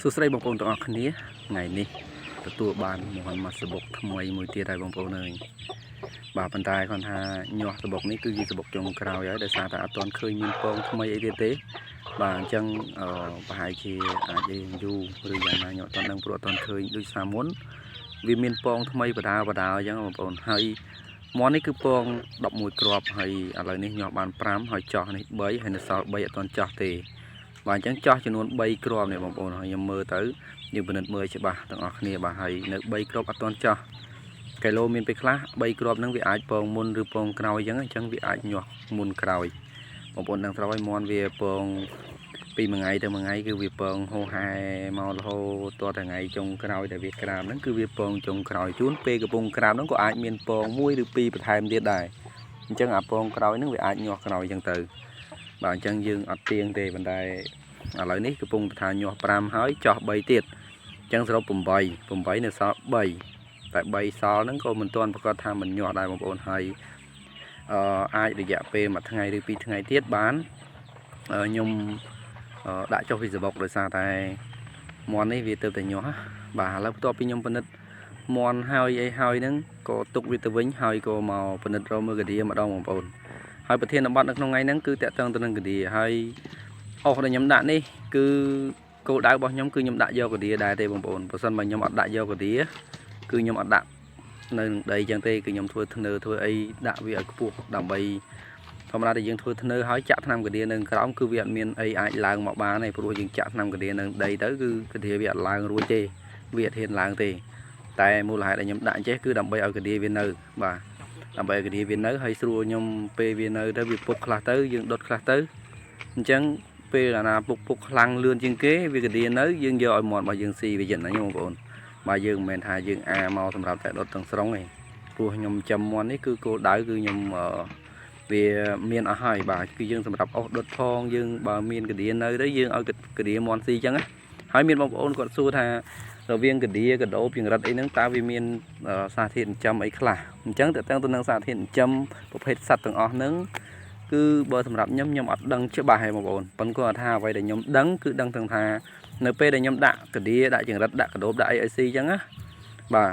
សួស្តីបងប្អូនទាំងអស់គ្នាថ្ងៃនេះទទួលបានមាន់មួយសបុកថ្មីមួយទៀតហើយបងប្អូនអើយបាទប៉ុន្តែគាត់ថាញាស់សបុកនេះគឺជាសបុកចុងក្រោយហើយដោយសារតែអត់ទាន់ឃើញមានពងថ្មីអីទៀតទេបាទអញ្ចឹងអឺប្រហែលជាអាចរៀងយូរឬយ៉ាងណាខ្ញុំអត់ទាន់ដឹងព្រោះអត់ទាន់ឃើញដូចសាមុនវាមានពងថ្មីបដាបដាអញ្ចឹងបងប្អូនហើយមាន់នេះគឺពង11គ្រាប់ហើយឥឡូវនេះញាស់បាន5ហើយចោះនេះ3ហើយនៅសល់3អត់ទាន់ចោះទេ បាទអញ្ចឹងចោះចំនួន3គ្រាប់នេះបងប្អូនហើយខ្ញុំមើលទៅយើងពិនិត្យមើលឲ្យច្បាស់ទាំងអស់គ្នាបាទហើយនៅ3គ្រាប់អត់ទាន់ចោះគីឡូមានពេលខ្លះ3គ្រាប់ហ្នឹងវាអាចពងមុនឬពងក្រោយអញ្ចឹងវាអាចញាស់មុនក្រោយបងប្អូនដឹងត្រូវហើយមាន់វាពងពីមួយថ្ងៃទៅមួយថ្ងៃគឺវាពងហោហែមករហូតតថ្ងៃចុងក្រោយដែលវាក្រាមហ្នឹងគឺវាពងចុងក្រោយជួនពេលកំពុងក្រាមហ្នឹងក៏អាចមានពងមួយឬពីរបន្ថែមទៀតដែរអញ្ចឹងអាពងក្រោយហ្នឹងវាអាចញាស់ក្រោយអញ្ចឹងទៅបាទអញ្ចឹងយើងអត់ទៀងទេប៉ុន្តែ ឥឡូវនេះកំពុងតែថាញាស់5ហើយចោះ3ទៀតអញ្ចឹងសរុប8 8នៅសល់3តែ3សល់ហ្នឹងក៏មិនទាន់ប្រកាសថាមិនញាស់ដែរបងប្អូនហើយអឺអាចរយៈពេលមួយថ្ងៃឬពីរថ្ងៃទៀតបានខ្ញុំដាក់ចុះ Facebook ដោយសារតែមាន់នេះវាទៅតែញាស់បាទឥឡូវបន្ទាប់ពីខ្ញុំពិនិត្យមាន់ហើយអីហើយហ្នឹងក៏ទុកវាទៅវិញហើយក៏មកពិនិត្យរកមើលកាឌាម្ដងបងប្អូនហើយប្រធានបទនៅក្នុងថ្ងៃហ្នឹងគឺតាក់ទងទៅនឹងកាឌាហើយ អស់ដែលខ្ញុំដាក់នេះគឺគោលដៅរបស់ខ្ញុំគឺខ្ញុំដាក់យកកាឌាដែរទេបងប្អូនបើសិនបើខ្ញុំអត់ដាក់យកកាឌាគឺខ្ញុំអត់ដាក់នៅនឹងដីចឹងទេគឺខ្ញុំធ្វើធ្នើធ្វើអីដាក់វាឲ្យខ្ពស់ដើម្បីធម្មតាតែយើងធ្វើធ្នើហើយចាក់ថ្នាំកាឌានៅក្រោមគឺវាអត់មានអីអាចឡើងមកបានទេព្រោះយើងចាក់ថ្នាំកាឌានៅដីទៅគឺកាឌាវាអត់ឡើងរួចទេវាអត់ហ៊ានឡើងទេតែមូលហេតុដែលខ្ញុំដាក់ចេះគឺដើម្បីឲ្យកាឌាវានៅបាទដើម្បីឲ្យកាឌាវានៅហើយស្រួលខ្ញុំពេលវានៅទៅវាពុកខ្លះទៅយើងដុតខ្លះទៅអញ្ចឹង ពេលអាណាពុកពុកខ្លាំងលឿនជាងគេវាកាឌានៅយើងយកឲ្យមាត់របស់យើងស៊ីវាយ៉ាងណាបងប្អូនបាទយើងមិនមែនថាយើងអាមកសម្រាប់តែដុតទាំងស្រុងទេព្រោះខ្ញុំចំមាន់នេះគឺគោលដៅគឺខ្ញុំវាមានអស់ហើយបាទគឺយើងសម្រាប់អុសដុតផងយើងបើមានកាឌានៅទៅយើងឲ្យកាឌាមាន់ស៊ីអញ្ចឹងណាហើយមានបងប្អូនគាត់សួរថារវាងកាឌាកដោបចង្រិតអីហ្នឹងតើវាមានសារធាតុចិញ្ចឹមអីខ្លះអញ្ចឹងតើទៅនឹងសារធាតុចិញ្ចឹមប្រភេទសត្វទាំងអស់ហ្នឹង គឺបើសម្រាប់ខ្ញុំខ្ញុំអត់ដឹងច្បាស់ទេបងប្អូនប៉ុន្តែគាត់ថាអ្វីដែលខ្ញុំដឹងគឺដឹងទាំងថានៅពេលដែលខ្ញុំដាក់កាឌាដាក់ចង្រិតដាក់កដូបដាក់អីឲ្យស៊ីអញ្ចឹងណាបាទ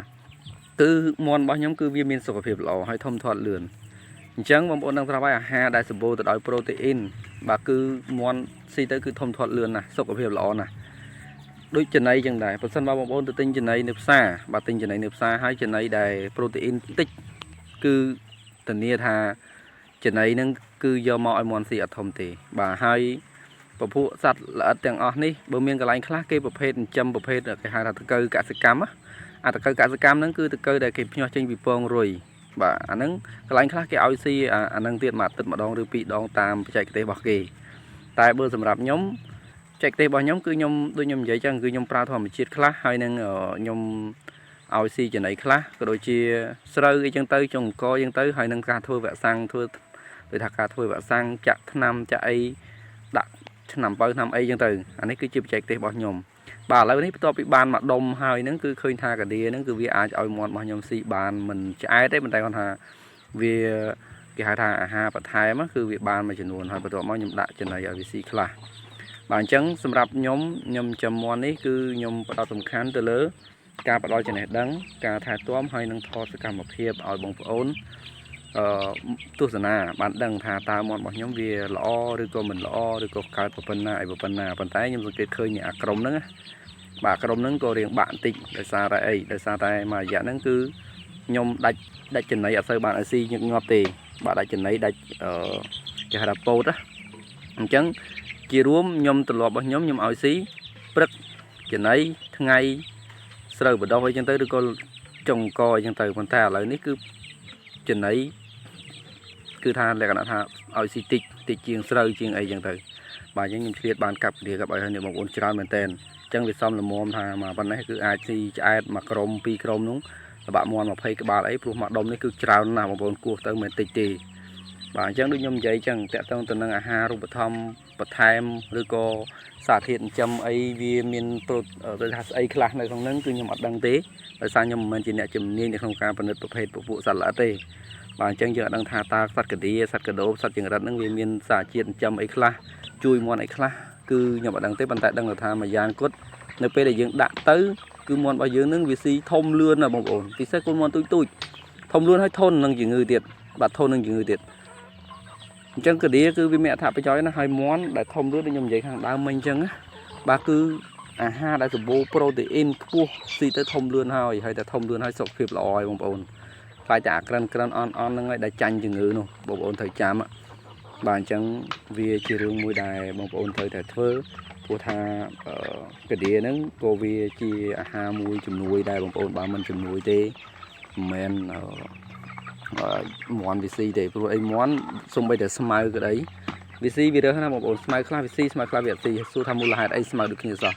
គឺមាន់របស់ខ្ញុំគឺវាមានសុខភាពល្អហើយធំធាត់លឿនអញ្ចឹងបងប្អូនដឹងស្រាប់ហើយអាហារដែលសម្បូរទៅដោយប្រូតេអ៊ីនបាទគឺមាន់ស៊ីទៅគឺធំធាត់លឿនណាស់សុខភាពល្អណាស់ដូចចំណីចឹងដែរបើសិនបើបងប្អូនទៅទិញចំណីនៅផ្សារបាទទិញចំណីនៅផ្សារហើយចំណីដែលប្រូតេអ៊ីនតិចគឺធានាថាចំណីហ្នឹងគឺយកមកឲ្យមាន់ស៊ីអត់ធំទេបាទហើយពពួកសត្វល្អិតទាំងអស់នេះបើមានកន្លែងខ្លះគេប្រភេទចិញ្ចឹមប្រភេទគេហៅថាតកៅកសិកម្មអាតកៅកសិកម្មហ្នឹងគឺតកៅដែលគេភ្ញាស់ចេញពីពងរុយបាទអាហ្នឹងកន្លែងខ្លះគេឲ្យស៊ីអាហ្នឹងទៀតមួយអាទិត្យម្ដងឬពីរដងតាមបច្ចេកទេសរបស់គេតែបើសម្រាប់ខ្ញុំបច្ចេកទេសរបស់ខ្ញុំគឺខ្ញុំដូចខ្ញុំនិយាយចឹងគឺខ្ញុំប្រើធម្មជាតិខ្លះហើយនឹងខ្ញុំឲ្យស៊ីចំណីខ្លះក៏ដូចជាស្រូវអីចឹងទៅចុងអង្គចឹងទៅហើយនឹងការធ្វើវ៉ាក់សាំងធ្វើដូចថាការធ្វើវ៉ាក់សាំងចាក់ថ្នាំចាក់អីដាក់ឆ្នាំបើឆ្នាំអីចឹងទៅអានេះគឺជាបច្ចេកទេសរបស់ខ្ញុំបាទឥឡូវនេះបន្ទាប់ពីបានមកដុំហើយហ្នឹងគឺឃើញថាកាឌាហ្នឹងគឺវាអាចឲ្យមាន់របស់ខ្ញុំស៊ីបានមិនឆ្អែតទេប៉ុន្តែគាត់ថាវាគេហៅថាអាហារបន្ថែមគឺវាបានមួយចំនួនហើយបន្ទាប់មកខ្ញុំដាក់ចំណីឲ្យវាស៊ីខ្លះបាទអញ្ចឹងសម្រាប់ខ្ញុំខ្ញុំចំមាន់នេះគឺខ្ញុំផ្ដោតសំខាន់ទៅលើការផ្ដល់ចំណេះដឹងការថែទាំហើយនឹងថតសកម្មភាពឲ្យបងប្អូនអឺទស្សនាបានដឹងថាតើមាន់របស់ខ្ញុំវាល្អឬក៏មិនល្អឬក៏កើតប៉ុណ្ណាអីប៉ុណ្ណាប៉ុន្តែខ្ញុំសង្កេតឃើញអាក្រុមហ្នឹងបាទក្រុមហ្នឹងក៏រៀងបាក់បន្តិចដោយសារតែអីដោយសារតែមួយរយៈហ្នឹងគឺខ្ញុំដាច់ដាច់ចំណីអត់សូវបានឲ្យស៊ីញឹកញាប់ទេបាទដាច់ចំណីដាច់អឺគេហៅថាពោតណាអញ្ចឹងជារួមខ្ញុំទម្លាប់របស់ខ្ញុំខ្ញុំឲ្យស៊ីព្រឹកចំណីថ្ងៃស្រូវបដោះអីចឹងទៅឬក៏ចុងកអីចឹងទៅប៉ុន្តែឥឡូវនេះគឺចំណីគឺថាលក្ខណៈថាឲ្យស៊ីតិចតិចជាងស្រូវជាងអីចឹងទៅបាទអញ្ចឹងខ្ញុំឆ្លៀតបានកាប់គ្នាកាប់ឲ្យហើយបងប្អូនច្រើនមែនតើអញ្ចឹងវាសមល្មមថាមកប៉ុណ្ណេះគឺអាចស៊ីឆ្អែតមួយក្រុមពីរក្រុមនោះលបាក់មាន់20ក្បាលអីព្រោះមួយដុំនេះគឺច្រើនណាស់បងប្អូនគោះទៅមិនតិចទេបាទអញ្ចឹងដូចខ្ញុំនិយាយអញ្ចឹងតកតងទៅនឹងអាហារូបត្ថម្ភបន្ថែមឬក៏សារធាតុចិញ្ចឹមអីវាមានប្រូតថាស្អីខ្លះនៅក្នុងហ្នឹងគឺខ្ញុំអត់ដឹងទេដោយសារខ្ញុំមិនមែនជាអ្នកជំនាញនៅក្នុងការផលិតប្រភេទពពួកសត្វល្អិតទេបាទអញ្ចឹងយើងអត់ដឹងថាតើសត្វកាឌាសត្វកដោបសត្វចង្រិតហ្នឹងវាមានសារជាតិចិញ្ចឹមអីខ្លះជួយមាន់អីខ្លះគឺខ្ញុំអត់ដឹងទេប៉ុន្តែដឹងថាមួយយ៉ាងគត់ នៅពេលដែលយើងដាក់ទៅគឺមាន់របស់យើងនឹងវាស៊ីធំលឿនណាបងប្អូនពិសេសកូនមាន់ទូចទូចធំលឿនហើយធន់នឹងជំងឺទៀតបាទធន់នឹងជំងឺទៀតអញ្ចឹងកាឌាគឺវាមានអត្ថប្រយោជន៍ណាស់ហើយមាន់ដែលធំលឿនដូចខ្ញុំនិយាយខាងដើមមិញអញ្ចឹងណាបាទគឺអាហារដែលសម្បូរប្រូតេអ៊ីនខ្ពស់ស៊ីទៅធំលឿនហើយហើយតែធំលឿនហើយសុខភាពល្អហើយបងប្អូនខ្លាចតែអាក្រិនក្រិនអន់អន់ហ្នឹងហើយដែលចាញ់ជំងឺនោះបងប្អូនត្រូវចាំបាទអញ្ចឹងវាជារឿងមួយដែលបងប្អូនត្រូវតែធ្វើព្រោះថាកាឌាហ្នឹងក៏វាជាអាហារមួយជំនួយដែរបងប្អូនបើមិនជំនួយទេមិនមែនមាន់វាស៊ីទេព្រោះអីមាន់សំបីតែស្មៅក្តីវាស៊ីវារើសណាបងប្អូនស្មៅខ្លះវាស៊ីស្មៅខ្លះវាអត់ស៊ីសួរថាមូលហេតុអីស្មៅដូចគ្នាសោះ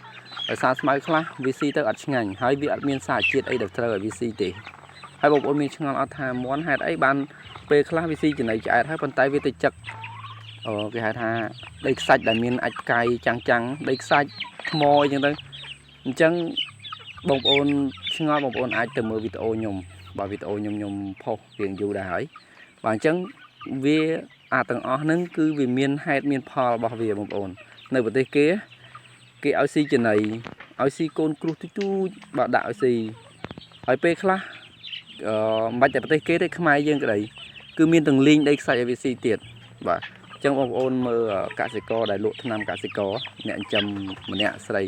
ដោយសារស្មៅខ្លះវាស៊ីទៅអត់ឆ្ងាញ់ហើយវាអត់មានសារជាតិអីដែលត្រូវឲ្យវាស៊ីទេហើយបងប្អូនមានឆ្ងល់អត់ថាមាន់ហេតុអីបានពេលខ្លះវាស៊ីចំណីឆ្អែតហើយប៉ុន្តែវាទៅចឹកអូគេហៅថាដីខ្សាច់ដែលមានអាចផ្កាយចាំងចាំងដីខ្សាច់ថ្មអីចឹងទៅអញ្ចឹងបងប្អូនឆ្ងល់បងប្អូនអាចទៅមើលវីដេអូខ្ញុំបាទវីដេអូខ្ញុំខ្ញុំផុសរៀងយូរដែរហើយបាទអញ្ចឹងវាអាទាំងអស់ហ្នឹងគឺវាមានហេតុមានផលរបស់វាបងប្អូននៅប្រទេសគេគេឲ្យស៊ីចំណីឲ្យស៊ីកូនគ្រួសទូចទូចបាទដាក់ឲ្យស៊ីហើយពេលខ្លះអឺមិនបាច់តែប្រទេសគេទេខ្មែរយើងក្តីគឺមានទាំងលីងដីខ្សាច់ឲ្យវាស៊ីទៀតបាទអញ្ចឹងបងប្អូនមើលកសិករដែលលក់ថ្នាំកសិករអ្នកចិញ្ចឹមម្នាក់ស្រី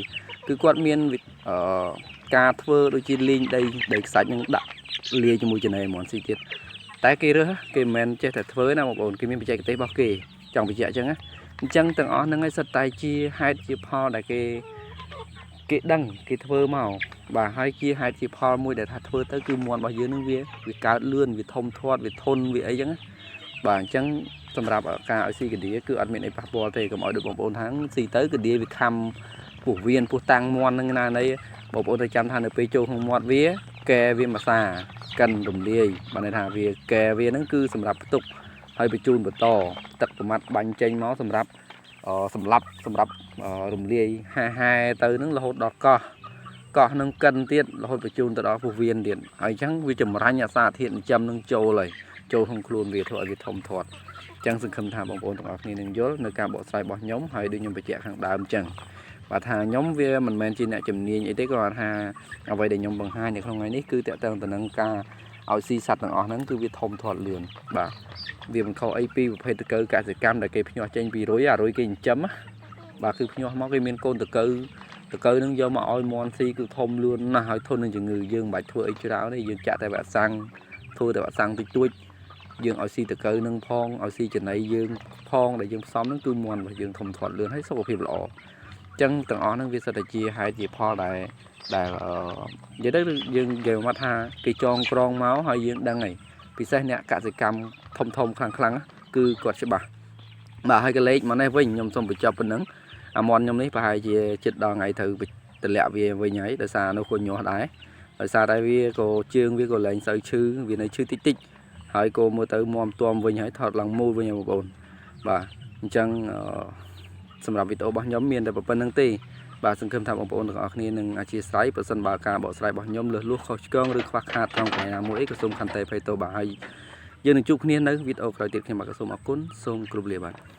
គឺគាត់មានអឺការធ្វើដូចជាលីងដីដីខ្សាច់នឹងដាក់លាយជាមួយចំណីមាន់ស៊ីទៀតតែគេរើសគេមិនមែនចេះតែធ្វើណាបងប្អូនគេមានបច្ចេកទេសរបស់គេចង់បញ្ជាក់អញ្ចឹងណាអញ្ចឹងទាំងអស់ហ្នឹងឯងសិតតែជាហេតុជាផលដែលគេគេដឹងគេធ្វើមកបាទហើយជាហេតុជាផលមួយដែលថាធ្វើទៅគឺមាន់របស់យើងនឹងវាវាកើតលឿនវាធំធាត់វាធន់វាអីចឹងណាបាទអញ្ចឹងសម្រាប់ការឲ្យស៊ីកាឌាគឺអត់មានអីប៉ះពាល់ទេកុំឲ្យដូចបងប្អូនថាស៊ីទៅកាឌាវាខំពោះវៀនពោះតាំងមាន់នឹងណានៃបងប្អូនត្រូវចាំថានៅពេលចូលក្នុងមាត់វាកែវាមួយសាកិនរំលាយបានន័យថាវាកែវាហ្នឹងគឺសម្រាប់ផ្ទុកហើយបញ្ជូនបន្តទឹកប្រមាត់បាញ់ចេញមកសម្រាប់សម្រាប់សម្រាប់រំលាយហែហែទៅហ្នឹងរហូតដល់កោះកោះនឹងកិនទៀតរហូតបញ្ជូនទៅដល់ពោះវៀនទៀតហើយអញ្ចឹងវាចម្រាញ់អាសារធាតុចិញ្ចឹមនឹងចូលហើយចូលក្នុងខ្លួនវាធ្វើឲ្យវាធំធាត់អញ្ចឹងសង្ឃឹមថាបងប្អូនទាំងអស់គ្នានឹងយល់នៅការបកស្រាយរបស់ខ្ញុំហើយដូចខ្ញុំបញ្ជាក់ខាងដើមអញ្ចឹងបាទថាខ្ញុំវាមិនមែនជាអ្នកជំនាញអីទេគ្រាន់ថាអ្វីដែលខ្ញុំបង្ហាញនៅក្នុងថ្ងៃនេះគឺតកតងទៅនឹងការឲ្យស៊ីសត្វទាំងអស់ហ្នឹងគឺវាធំធាត់លឿនបាទវាមិនខុសអីពីប្រភេទតកៅកសិកម្មដែលគេភ្ញាស់ចេញពីរុយអារុយគេចិញ្ចឹមបាទគឺភ្ញាស់មកគេមានកូនតកៅតកៅនឹងយកមកឲ្យមាន់ស៊ីគឺធំលឿនណាស់ហើយធន់នឹងជំងឺយើងមិនបាច់ធ្វើអីច្រើនទេយើងចាក់តែវ៉ាក់សាំងធ្វើតែវ៉ាក់សាំងតិចតួចយើងឲ្យស៊ីតកៅនឹងផងឲ្យស៊ីចំណីយើងផងដែលយើងផ្សំនឹងគឺមាន់របស់យើងធំធាត់លឿនហើយសុខភាពល្អអញ្ចឹងទាំងអស់ហ្នឹងវាសិតតែជាហេតុជាផលដែលដែលអឺនិយាយទៅយើងនិយាយមកថាគេចងក្រងមកហើយយើងដឹងហើយពិសេសអ្នកកសិកម្មធំធំខ្លាំងខ្លាំងគឺគាត់ច្បាស់បាទហើយកលេចមកនេះវិញខ្ញុំសូមបញ្ចប់ប៉ុណ្ណឹងអាមន់ខ្ញុំនេះប្រហែលជាចិត្តដល់ថ្ងៃត្រូវតម្លាក់វាវិញហើយដោយសារនោះក៏ញាស់ដែរដោយសារតែវាក៏ជើងវាក៏លែងសូវឈឺវានៅឈឺតិចតិចហើយក៏មើលទៅមមទាំវិញហើយថតឡើងមូលវិញហើយបងប្អូនបាទអញ្ចឹងសម្រាប់វីដេអូរបស់ខ្ញុំមានតែប៉ុណ្្នឹងទេបាទសង្ឃឹមថាបងប្អូនទាំងអស់គ្នានឹងអធិស្ឋានប្រសិនបើការបកស្រាយរបស់ខ្ញុំលើសលួសខុសឆ្គងឬខ្វះខាតត្រង់កន្លែងណាមួយអីក៏សូមខន្តីភ័យទោសបាទហើយយើងនឹងជួបគ្នានៅវីដេអូក្រោយទៀតខ្ញុំបាទក៏សូមអរគុណសូមគោរពលាបាទ។